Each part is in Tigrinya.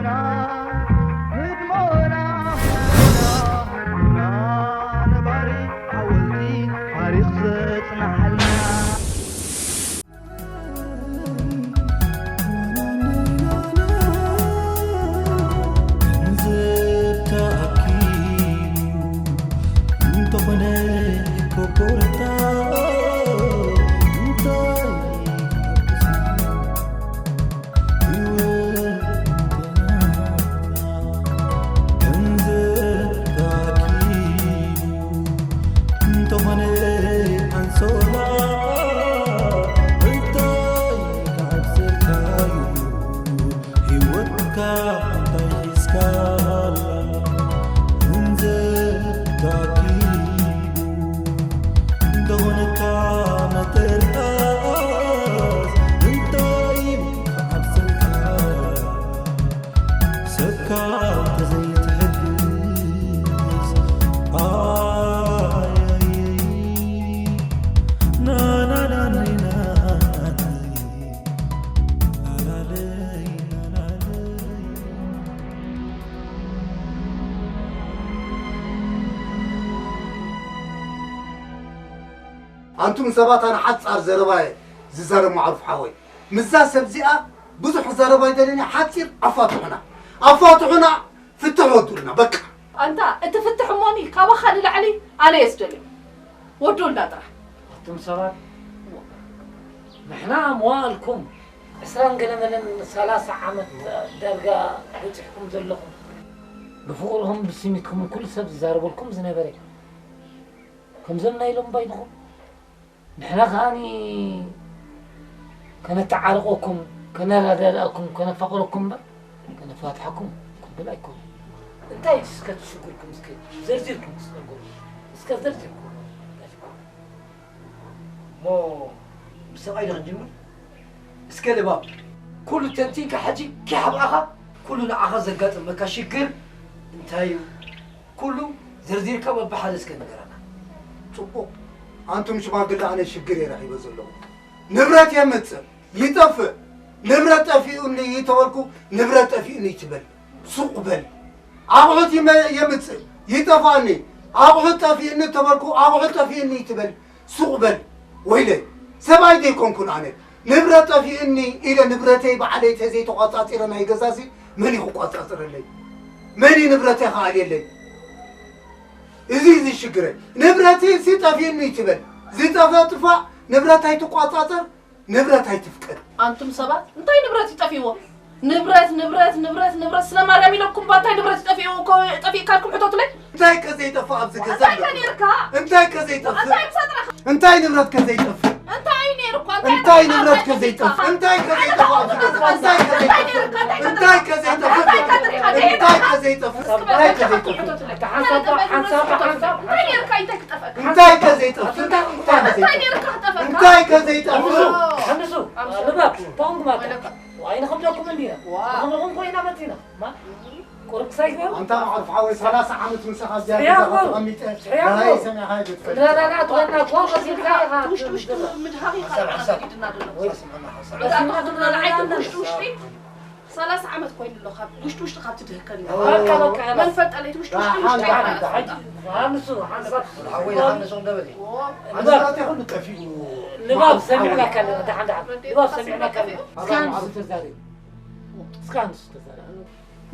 ህድሞና፣ ህድሞና፣ ህድሞና ነባሪ ሓወልቲ ታሪኽ ዘጽንሓልና። ኣንቱም ሰባት፣ ኣነ ሓጻር ዘረባየ ዝዛረብ ማዕሩፍ ሓወይ። ምዛ ሰብ እዚኣ ብዙሕ ዘረባ ኣይደልን፣ ሓጺር ኣፋትሑና። ኣፋትሑና፣ ፍትሕ ወዱልና፣ በቃ። ኣንታ እቲ ፍትሕ እሞኒ ካባኻ ንላዕሊ ኣነ እየ ዝደልዮ። ወዱልና ጥራሕ። ኣቱም ሰባት፣ ንሕና መዋእልኩም ዕስራን ገለመለን ሰላሳ ዓመት ዳርጋ በጺሕኩም ዘለኹም፣ ብፍቕርኹም ብስኒትኩምን ኩሉ ሰብ ዝዛረበልኩም ዝነበረ፣ ከምዞም ናይ ሎም ባይንኹም ንሕና ከኣኒ ከነተዓርቐኩም፣ ከነረዳድኣኩም፣ ከነፋቕረኩም እምበር ከነፋትሓኩም ክንብል ኣይኮነን። እንታይ እስከ ትሽግርኩም እስከ ዘርዚርኩም ክትነግሩ፣ እስከ ዘርዚርኩም። እሞ ብሰብኣይ ዶ ክንጅምር? እስከ ልባም፣ ኩሉ ተንቲንካ ሕጂ ኪሕ ኣብኣኻ፣ ኩሉ ንዓኻ ዘጋጥመካ ሽግር እንታይ እዩ? ኩሉ ዘርዚርካ በብሓደ እስከ ንገረና። ጽቡቕ። ኣንቱም ሽማግለ፣ ኣነ ሽግር እየ ረኺበ ዘለኹ። ንብረት የምጽእ፣ ይጠፍእ። ንብረት ጠፊኡኒ ይተበልኩ፣ ንብረት ጠፊኡኒ ይትበል። ሱቕ በል። ኣቑሑት ይመ-፣ የምጽእ፣ ይጠፋኒ። ኣቑሑት ጠፊኡኒ ተበልኩ፣ ኣቑሑት ጠፊኡኒ ይትበል። ሱቕ በል። ወይለይ፣ ሰብኣይ ዘይኮንኩን ኣነ። ንብረት ጠፊኡኒ ኢለ ንብረተይ ባዕለይ ተዘይተቋጻጺረ ናይ ገዛሲ መን እዩ ክቋጻጽረለይ? መን እዩ ንብረተይ ክኣልየለይ? እዚ እዚ ሽግረይ። ንብረተይ ሲ ጠፊኡኒ ትበል። ዝጠፈ ጥፋእ፣ ንብረት ኣይትቋጻጸር፣ ንብረት ኣይትፍቀድ። ኣንቱም ሰባት፣ እንታይ ንብረት እዩ ጠፊእዎ? ንብረት፣ ንብረት፣ ንብረት፣ ንብረት፣ ስለ ማርያም ኢለኩም፣ እንታይ ንብረት እዩ ጠፊእዎ እኮ፣ ጠፊእካልኩም ሕተቱለይ? እንታይ ከ ዘይጠፍእ ኣብዚ ገዛ እንታይ ከ ኣለኩም? ኔርካ? እንታይ ከ ዘይጠፍእ? እንታይ ምሳጥራኻ? እንታይ ንብረት ከ ዘይጠፍእ? እንታይ ኔርኳ? እንታይ እንታይ ንብረት ከ ዘይጠፍእ? እንታይ ከ ዘይጠፍእ ኣብዚ ገዛ? እንታይ ከ ዘይጠፍእ? እንታይ ከ ዘይጠፍእ? እንታይ ከ ዘይጠፍእ? እንታይ ከ ዘይጠፍእ? እንታይ ከ ዘይጠፍእ? እንታይ ከ ዘይጠፍእ? ሓንሳብ፣ ሓንሳብ፣ ሓንሳብ። እንታይ ኔርካ? እንታይ ክጠፍእ? እንታይ ከ ዘይጠፍእ? እንታይ ከ ዘይጠፍእ? እንታይ ኔርካ ክጠፍእካ? እንታይ ከ ዘይጠፍእ? ሓምሱ፣ ሓምሱ፣ ልባብ፣ ፖንግ ማታ። ዋይ፣ ንኽብደኩም እንዲና። ዋ። ንኽብልኹም ኮይና መጺና። ማ? ቁሩብ ክሳይ ዝበሉ? ኣንታ ማዕሩፍ ሓወይ፣ ሰላሳ ዓመት ምሳኻ ኣብዚኣ ስሕያ ገዛ በሉ። ተቐሚጠ፣ ስሕያ በሉ። ሰሚዕኻ ኣይትፈልጥ። ዳ፣ ዳ፣ ዳ፣ ትኾና፣ እኮ ቀሲልካ ኢኻ። ውሽጢ፣ ውሽጢ ምድሃኽ ኢኻ ሓንሳብ፣ ሓንሳብ። ከይድና ዘሎ። ወይ። ስምዕና ሓንሳብ። በቃ፣ ኣታ ክትብሎ ንዓይ ግን ውሽጢ፣ ውሽጢ። ሰላሳ ዓመት ኮይኑ ኣሎ፣ ካብ ውሽጢ ውሽጢ ካብ ትድህከኒ። በቃ፣ በቃ፣ መን ፈልጠለይ፣ እቲ ውሽጢ ውሽጢ፣ ሓንቲ፣ ውሽጢ ሓንቲ፣ ሓንቲ። ሓንሱ፣ ሓንሳብ። ሓወይ፣ ሓንሱ እንደበል። ዎ። ንባብ። ኣንሳቴ ኩሉ ጠፊኡ። ንባብ ሰሚዕናካ ኣለና፣ ደሓን፣ ደሓን። ንባብ ሰሚዕናካ ኣለና። እስከ ሓንሱ ተዛረብ። እስከ ሓንሱ ተዛረብ።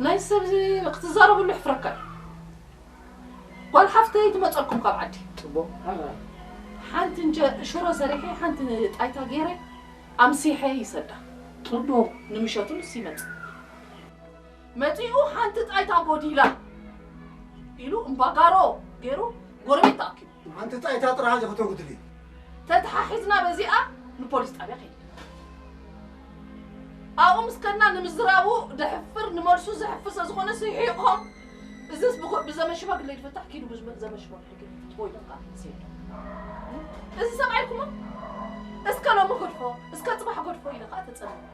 ናይ ሰብ እዚ ክትዛረብሉ ሕፍረካ እዩ። ጓል ሓፍተይ ትመፀልኩም ካብ ዓዲ። ፅቡቕ። ሓንቲ እንጀ-፣ ሽሮ ሰሪሐ፣ ሓንቲ ጣይታ ገይረ፣ ኣምሲሐ ይሰዳ። ጽቡቕ። ንምሸቱ ንሱ ይመጽእ። መጺኡ ሓንቲ ጣይታ ጎዲላ ኢሉ እምባጋሮ ገይሩ ጎረቤት ተኣኪቡ። ሓንቲ ጣይታ ጥራሕ ኢኺ ከተጉድሊ። ተተሓሒዝና በዚኣ ንፖሊስ ጣብያ ከይድና። ኣብኡ ምስ ከድና ንምዝራቡ ደሕፍር፣ ንመልሱ ዘሕፍር ስለ ዝኾነ ስሒቖም፣ እዝስ ብጎ-፣ ብዘመን ሽማግለ ይፈታሕ፣ ኪዱ ብዘመን ሽማግለ ወይ በቃ፣ ሴት። እዚ ሰብኣይ ኢልኩሞ? እስከ ሎሚ ገድፎ፣ እስከ ጽባሕ ገድፎ ኢለ ከኣ ተጸንበ።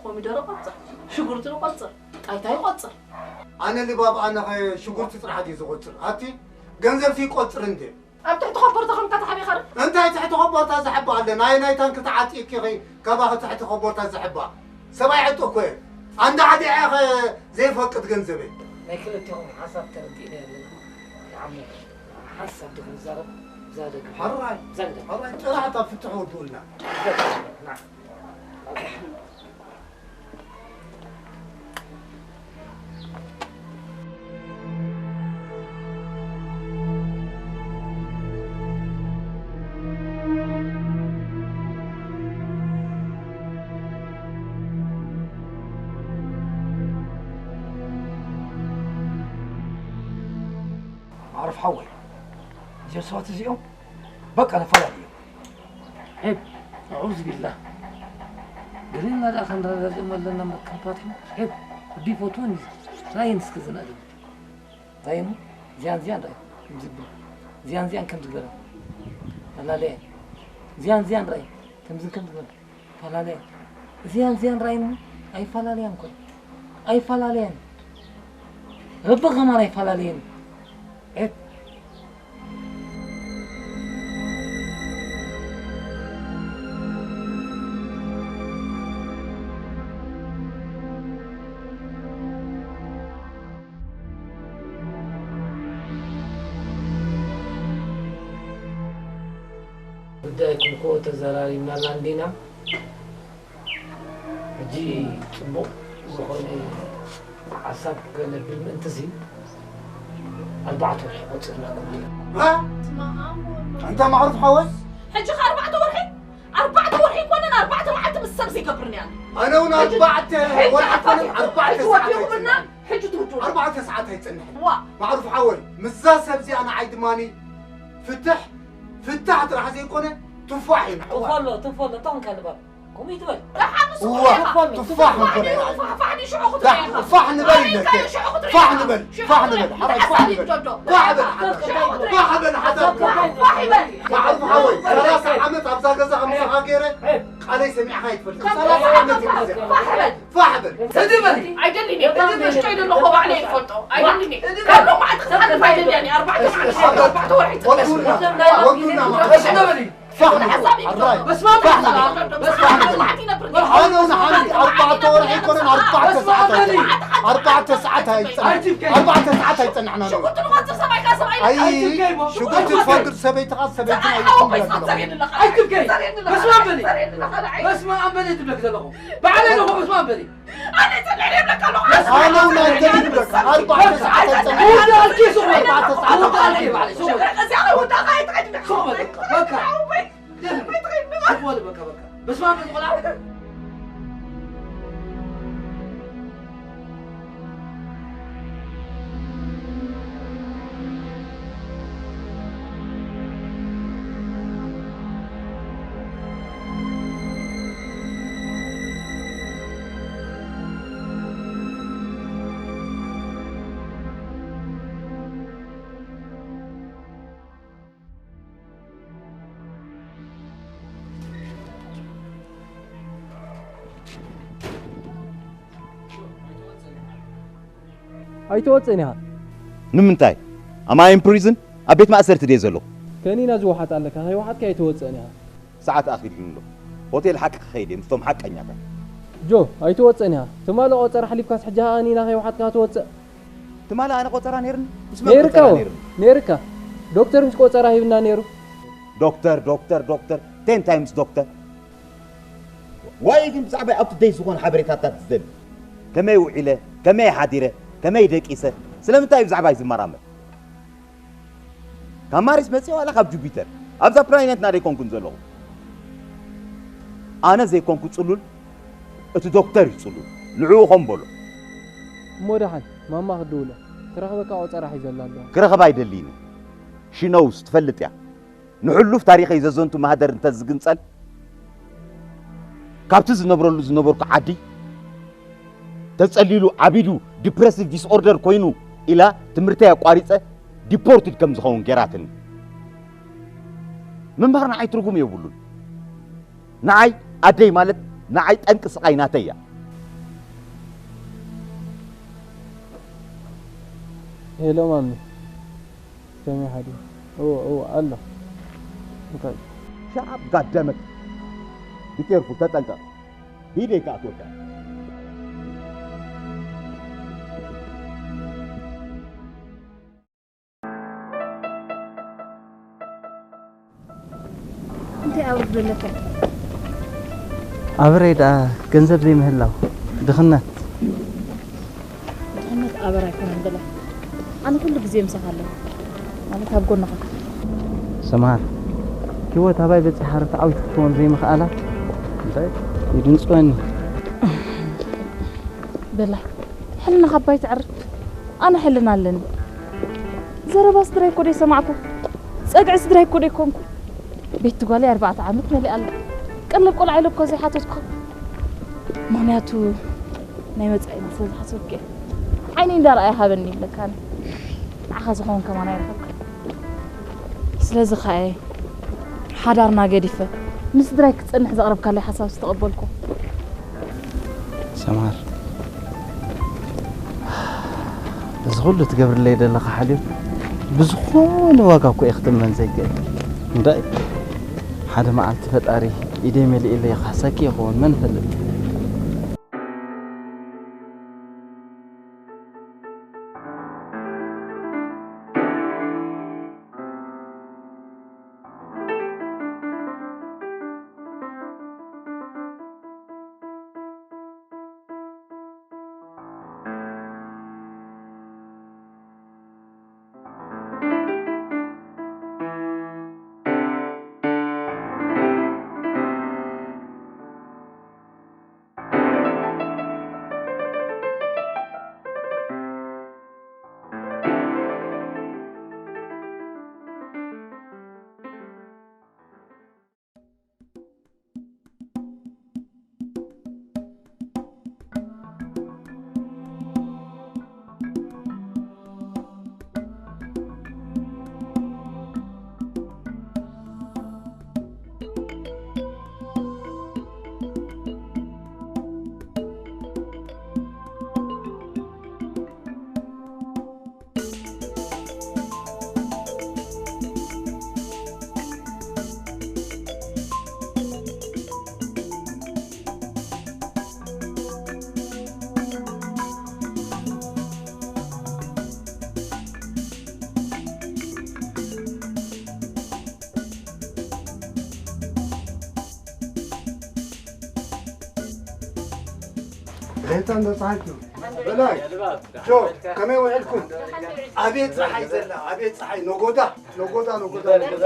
ኮሚደረ ቆጽር፣ ሽጉርቲ ቆጽር፣ ጣይታይ ቆጽር። ኣነ ልባብ ኣነ ኸ ሽጉርቲ ጥራሕ ድዩ ዝቆጽር? ኣቲ ገንዘብሲ ይቆጽር እንዴ? ኣብ ትሕቲ ኮቦርታ ከምካ ተሓቢኻ ዶ? እንታይ ትሕቲ ኮቦርታ ዝሕባ ኣለ? ናይ፣ ናይ ታንኪ ተዓጢቕኪ ኸይ ካባኺ ትሕቲ ኮቦርታ ዝሕባ? ሰብኣይ ዕጡቕ እኮ እየ። ኣንዳ ዓዲ ኢኻ ዘይፈቅድ ገንዘበይ። ናይ ክልቲኦም ሓሳብ ተረዲእና ኣለና። ንዓሞ ሓሳብ ዶ ክንዛረብ? ብዛ ደግ-፣ ሕራይ፣ ብዛ ግዳ። ሕራይ፣ ጥራሕታ ፍትሕ ወድኡልና። ብዛ ግዳ። ና። ማዕሩፍ ሓወይ፣ እዞም ሰባት እዚኦም በቃ ነፈላልዮም። ሄብ፣ ኣዑዝ ቢላህ። ገሌና ደኣ ክንረዳድኦም ኣለና እምበር ከም ፓትሪ። ሄብ፣ ኣቢ ይፈትወኒ። ራይን እስኪ ዝናደድ። ራይን፣ ዚያን ዚያን ራይ፣ ከም ዝብል። ዚያን ዚያን ከም ዝገበረ። ኣላለየ። ዚያን ዚያን ራይ፣ ከም ዝብል ከም ዝገበረ። ፈላለያ። እዚኣን እዚኣን ራእይን ኣይፈላለያን እኮ። ኣይፈላለያን። ረቢ ከማን ኣይፈላለየን። ኤት። ጉዳይኩም እኮ ተዘራሪብናላ እንዲና። ሕጂ ጽቡቕ ዝኾነ ሓሳብ ከነብል ምእንትዚ ኣርባዕተ ወርሒ ቆጺርናኩም ኣለና። እ? ስማ ኣሞ። ኣንታ ማዕሩፍ ሓወይ። ሕጂ ኸ ኣርባዕተ ወርሒ? ኣርባዕተ ወርሒ ኣይኮነን፣ ኣርባዕተ መዓልቲ ምስ ሰብ ዘይገብርኒ ኣነ። ኣነ እውን ሕጂ፣ ኣርባዕተ ሕጂ ወርሒ ኣፋት ኣይኮነን፣ ኣርባዕተ ሕጂ ሰዓት ወዲኹምና፣ ኣይጸንሕን። ሕጂ ትውድኡ። ኣርባዕተ ሰዓት ኣይጸንሕን። ዋ። ማዕሩፍ ሓወይ፣ ምስዛ ሰብ እዚኣ ንዓይ ድማኒ ፍትሕ፣ ፍታሕ ጥራሕ ዘይኮነ፣ ቱፋሕ እዩ ንሕዋይ። ትፈሎ፣ ትፈሎ፣ ቶንካ ንባብ። ከምኡ ይትበል። ደሓን ንሱ እዋ፣ ትፈሎ። ቱፋሕ እንኮነ። ፋሕ፣ ፋሕ ንሽዑ ክትርኢ ኢኻ። ፋሕ ንበል ኣበይ ኢለከ። እንታይ ሽዑ ክትርኢ ፋሕ ኢኻ? ንበል፣ ሽዑ ፋሕ ክትርኢ ንበል። ሓራይ ፋሕ ሓሳብ ንበል። ይብደዶ። ፋሕ በል ሓዳር። ሽዑ ክትርኢ ፋሕ በል ሓዳር። ፋሕ ይበል። ማዕሩፍ ሓወይ፣ ሰላሳ ዓመት ኣብዛ ገዛ ከም ምሳኻ ገይረ ቃለይ ሰሚዕኻ ኣይትፈልጥን። ሰላሳ ዓመት እዩ ግዜ። ፋሕ በል። ፋሕ በል። ስዲ በል። ኣይደልን እየ። እቲ ንእሽተይ ዘሎ እኮ ባዕለይ እፈልጦ። ኣይደልን እየ። ካብ ሎማዕንቲ ክሓልፍ ኣይደልያን እየ። ኣርባዕተ መዓልቲ፣ ኣርባዕተ ወርሒ ወዱና፣ ወዱና ማለት። እሺ፣ ንበል። ፋሕ ንበል። ሓሳብ ይብሎ። ኣራይ። በስመ ኣብ ፋሕ ንበል። ይብሎ። ፋሕ ንበል። ኣርባዕተ መዓልቲ ይነብር። ኣነ ንሓንቲ ኣርባዕተ ወርሒ ኣይኮነን፣ ኣርባዕተ ሰዓት ኣይጸንሕን። ኣርባዕተ ሰዓት ኣይጸንሕን። ኣይትብከይ። ኣርባዕተ ሰዓት ኣይጸንሕን። ሽጉርቲ ንኸንጽር ሰብኣይካ ሰብኣይ ኣይ፣ ኣይትብከይ እሞ። ሽጉርቲ ትፈንግር ሰበይትኻ ሰበይትና ኣይትብከይ። ይኹን ብለካ። ኣይትብከይ። በስመ ኣብ በሊ። በስመ ኣብ በሊ ትብለክ ዘለኹ። ባዕለይ ኣለኹ፣ በስመ ኣብ በሊ። ኣነ ጸንሐ ይብለካ ኣለኹ። ኣነ እውን ኣይደልን በቃ። ኣርባዕተ ሰዓት ኣይጸንሕን። ውዳልኪ ስኹ። ኣርባዕተ ሰዓት ውዳልኪ ኣይጸንሕን። ባዕለይ ስኹ። እዚኣ ውዳኻ ኣይትኸድን። ስኹ በቃ። በቃ። ኣውይ። ኣይትኸድን። ስኹ በል በቃ፣ በቃ። በስመ ኣብ በል ቆልዓ። ኣይትወጽእን ኢኻ። ንምንታይ? Am I in prison? ኣብ ቤት ማእሰርቲ ድየ ዘለኹ? ከኒና ዝወሓጥ ኣለካ፣ ከይወሓጥካ ኣይትወጽእን ኢኻ። ሰዓት ኣኺሉኒ ኣሎ። ሆቴል ሓቂ ክኸይድ እየ ምስቶም ሓቀኛታት። ጆ፣ ኣይትወጽእን ኢኻ። ትማሊ ቆጸራ ሓሊፍካስ ሕጂ ከኣ ከኒና ከይወሓጥካ ትወጽእ? ትማሊ ኣነ ቆጸራ ነይርኒ? ምስ መን ነይርካ ቆጸራ ው፣ ነይርኒ? ነይርካ። ዶክተር ምስ ቆጸራ ሂብና ነይሩ። ዶክተር፣ ዶክተር፣ ዶክተር፣ ቴን ታይምስ ዶክተር። ዋይ ግን ብዛዕባ up to date ዝኾነ ሓበሬታታት ዝደሊ። ከመይ ውዒለ፣ ከመይ ሓዲረ፣ ከመይ ደቂሰ፣ ስለምንታይ እዩ ብዛዕባይ ዝመራመር? ካብ ማርስ መጺእ ዋላ ካብ ጁፒተር? ኣብዛ ፕላኔትና ደይኮንኩን ዘለኹ። ኣነ ዘይኮንኩ ጽሉል፣ እቲ ዶክተር እዩ ጽሉል። ንዕኡ ኸም በሎ። እሞ ደሓን፣ ማማ ክትድውል እያ። ትረኽበካ ቆጸራ ሒዘላ ኣለዋ። ክረኽባ ኣይደልይን እየ። She knows፣ ትፈልጥ እያ። ንሕሉፍ ታሪኸይ ዘዘንቱ ማህደር እንተ ዝግንጸል፣ ካብቲ ዝነብረሉ ዝነበርኩ ዓዲ ተጸሊሉ ዓቢዱ ዲፕረሲቭ ዲስኦርደር ኮይኑ ኢላ ትምህርተይ ኣቋሪጸ ዲፖርትድ ከም ዝኸውን ገይራትኒ። ምምሃር ንዓይ ትርጉም የብሉን። ንዓይ ኣደይ ማለት ንዓይ ጠንቂ ስቓይ ናተይ እያ። ሄሎ ማሚ። ሰሚዓ ድዩ? እወ፣ እወ፣ ኣሎ። እንታይ? Shut up, God damn it! Be careful፣ ተጠንቀቕ። ሂደይ ከኣ ትወድኣ። ክብደለካ። ኣበረይ ደኣ ገንዘብ ዘይምህላው ድኽነት። ድኽነት ኣበር ኣይኮነን በላይ። ኣነ ኩሉ ግዜ ምሳኻ ኣለኹ። ማለት ኣብ ጎንኻ። ሰምሃር፣ ህይወት ኣባይ በጺሓ ርትዓዊት ክትከውን ዘይምኽኣላ እንታይ ይድንጽወኒ። በላይ፣ ሕልና ካብ ባይ ትዕርፍ። ኣነ ሕልና ኣለኒ። ዘረባ ስድራይ እኮ ደይሰማዕኩ፣ ጸግዒ ስድራይ እኮ ደይኮንኩ። ቤት ጓለይ ኣርባዕተ ዓመት መሊኣ ኣላ። ቀለብ ቆልዓ ኢለ እኮ ዘይሓተትኩ። ምኽንያቱ ናይ ወጻኢና ስለ ዝሓሰብኩ እየ። ዓይነይ እንዳረኣየ ሃበኒ ይብለካ ኣነ። ንዓኻ ዝኸውን ከማን ኣይረኸብካን። ስለዚ ኸኣ እየ ሓዳርና ገዲፈ ምስ ስድራይ ክጸንሕ ዘቕረብካለይ ሓሳብ ዝተቐበልኩ። ሰምሃር፣ እዚ ኩሉ ትገብርለይ ዘለኻ ሓልዮት ብዝኾነ ዋጋ እኮ እየ ክትመን ዘይክእል። እንታይ ሓደ መዓልቲ ፈጣሪ ኢደይ መሊእለይ ይኻሰኪ ይኸውን፣ መን ይፈልጥ? ሬታ እንዶ ፀሓይ ትብሉ። በላይ፣ ጆ፣ ከመይ ውዒልኩም? ኣቤት ፀሓይ ዘላ፣ ኣቤት ፀሓይ፣ ነጎዳ፣ ነጎዳ፣ ነጎዳ፣ ነጎዳ።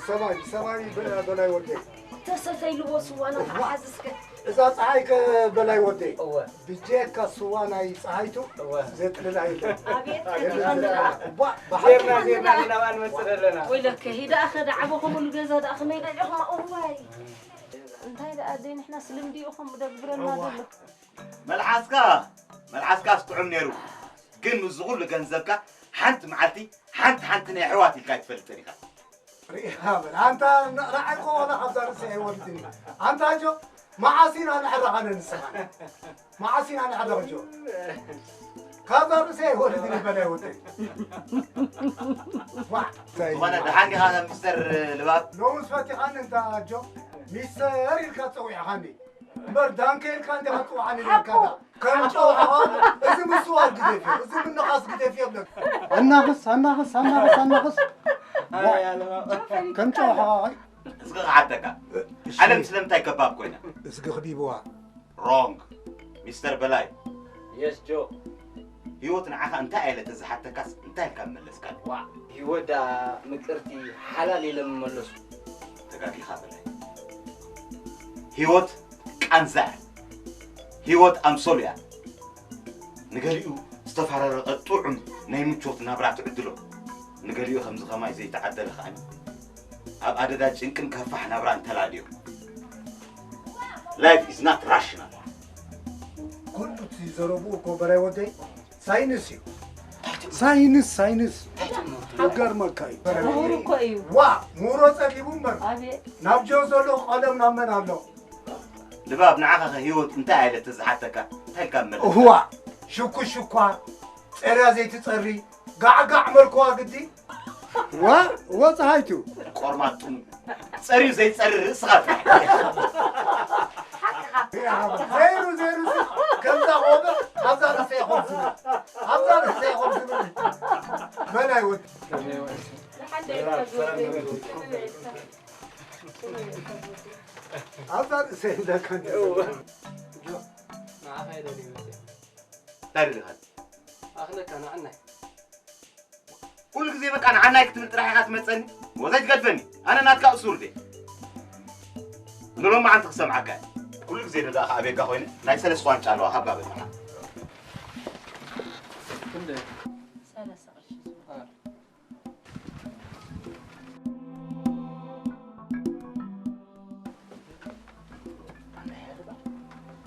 ሰማይ፣ ሰማይ በ-፣ በላይ ወደይ። ተሰተይልዎ ስዋ ነው፣ ተሓዝ እስከ። እዛ ፀሓይ ከ በላይ ወደይ። እወ። ብጀካ ስዋ ናይ ፀሓይቱ እወ። ዘጥልላ የለን። ኣቤት የለን፣ የለን። ባ-፣ ብሓቂ ዜርና፣ ዜርና፣ ዜና ንመፅእ ኣለና። ወይለከ፣ ሂዳ ኣኸ ደዓበኹም ንገዛ ደኣ ከመይ ደሊኹም? እዋይ። እንታይ ደኣ ኣደይ ንሕናስ ልምዲ ኢኹም ደግብረና እዋ። ዘሎ። መልሓስካ፣ መልሓስካስ ጥዑም ነይሩ። ግን ምስዚ ኩሉ ገንዘብካ ሓንቲ መዓልቲ ሓንቲ ሓንቲ ናይ ኣሕዋት ኢልካ ኣይትፈልጥን ኢኻ። ሪኢኻ በል። ኣንታ ን-፣ ንዓይ እኮ ዋላ ካብዛ ርእሰይ ኣይወርድን እዩ። ኣንታ ኣጆ፣ መዓስ ኢና ንዕረቕ ኣነ ንስኻ? መዓስ ኢና ንዕረቕ ኣጆ? ካብዛ ርእሰይ ኣይወርድን እዩ በላይ ወደይ። ዋዕ። ዝኾነ ደሓን ዲኻ ሚስተር ልባብ? ሎምስ ፈቲኻኒ እንታ ኣጆ፣ ሚስተር ኢልካ ጸዊዕኻኒ። እምበር ዳንከ ኢልካ እንዲኻ ትጽውዓኒ ነርካ። ሓቁ። ከም ጨውሓኻ፣ እዚ ምስዋር ግደፍዮ፣ እዚ ምንኻስ ግደፍዮ ይብለካ። ኣናኽስ፣ ኣናኽስ፣ ኣናኽስ፣ ኣናኽስ። ኣይ፣ ኣለማ። ከም ጨውሓኻ። እስኪ ክሓተካ። እሺ። ዓለም ስለምንታይ ከባብ ኮይና? እስኪ ክቢብዋ። ሮንግ። ሚስተር በላይ። የስ ጆ። ህይወት ንዓኻ እንታይ ኣየለተ ዝሓተካስ እንታይ ኢልካ መለስካ? ዋ፣ ህይወት ደኣ ምቅርቲ ሓላል ኢለ ምመለሱ። ተጋጊኻ በላይ። ህይወት ቃንዛ እያ። ህይወት ኣምሶል እያ። ንገሊኡ ዝተፈራረቐ ጥዑም ናይ ምቾት ናብራ ትዕድሎ። ንገሊኡ ከምዚ ከማይ ዘይተዓደለ ከኣ ኣብ ኣደዳ ጭንቅን ከፋሕ ናብራን ተላልዮ። Life is not rational። ኩሉ እቲ ዘረብኡ እኮ በላይ ወደይ ሳይንስ እዩ። ሳይንስ፣ ሳይንስ። ይገርመካ እዩ። ምሁር እኮ እዩ። ዋ፣ ምሁሮ ጸሊቡ እምበር። ኣቤት። ናብ ጆ ዘሎ ቀለም ናብ መን ኣሎ? ልባብ፣ ንዓኻ ኸ ህይወት እንታይ ኣይለት ዝሓተካ? እንታይ ኢልካ መለስካ? እህዋ፣ ሽኩሽኳ፣ ጸርያ ዘይትጸሪ፣ ጋዕጋዕ መልክዋ ግዲ። ዋ፣ ወ ጸሃይቱ። ቆርማጥ ጥሙ። ጸርዩ ዘይጸሪ ርእስኻ ጥራሕ። ዘይሩ፣ ዘይሩ፣ ከምዛ ቆብዕ ኣብዛ ርእሰይ ኮፍ ዝብል። ኣብዛ ርእሰይ ኮፍ ዝብል። በላይ ወዲ። ኣብዛ ርእሰይ እንደካ ንዓኻ ይደልዩ መፅእ እንታይ ደሊኻ ኣኽለካ ንዓናይ ኩሉ ግዜ በቃ ንዓናይ ክትብል ጥራሕ ኢኻ ትመፀኒ ወዘይ ትገድፈኒ ኣነ ናትካ እሱር ድየ ንሎሚ ዓንቲ ክሰምዓካ እየ ኩሉ ግዜ ደኣ ከኣ ኣቤካ ኮይነ ናይ ሰለስተ ዋንጫ ኣለዋ ሃባ በልዓኻ ክንደይ ሰላሳ ቅርሺ ዝወሃብ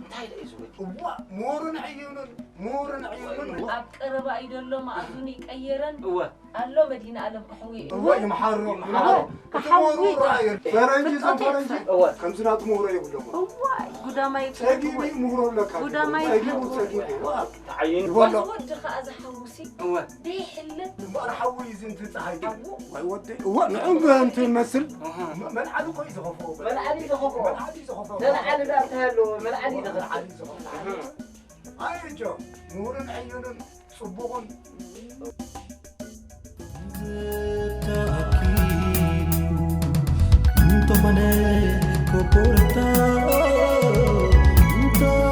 እንታይ ደኣ እዩ ዝብል እዋ ምሁርን ዕዩንን ምሁርን ዕዩንን ኣብ ቀረባ እዩ ዘሎ መኣዝኑ ይቀየረን እወ ኣሎ መዲና ኣለም ክሕዊ እዩ እዋ ይምሓሮ ይምሓሮ እቲ ምሁሩ ረኣዮ ፈረንጂ እዞም ፈረንጂ ከምዚ ናቱ ምሁሮ የብሎም እዋይ ጉዳማይ ጸጊቢ ምሁሮ ኣለካ ጉዳማይ ጸጊቡ ጸጊቡ እዋ ተዓይኑ ይበሎ ወዲ ከኣ ዝሓውሲ እወ ደይሕለ እምበኣር ሓዊ እዚ እንትን ፀሓይ ግን ዋይ ወደይ እዋ ንዑ እንትን መስል መልዓሊ ኮይ ዝኸፍኦ መልዓሊ ዝኸፍኦ መልዓሊ ዝኸፍኦ ተልዓሊ ዳ እንታይ ኣለዎ መልዓሊ ዝኸፍኦ መልዓሊ ዝኸፍኦ ኣየጆ ምሁርን ዕዩንን ፅቡቕን እንተኾነ ኮቦርታ እንታይ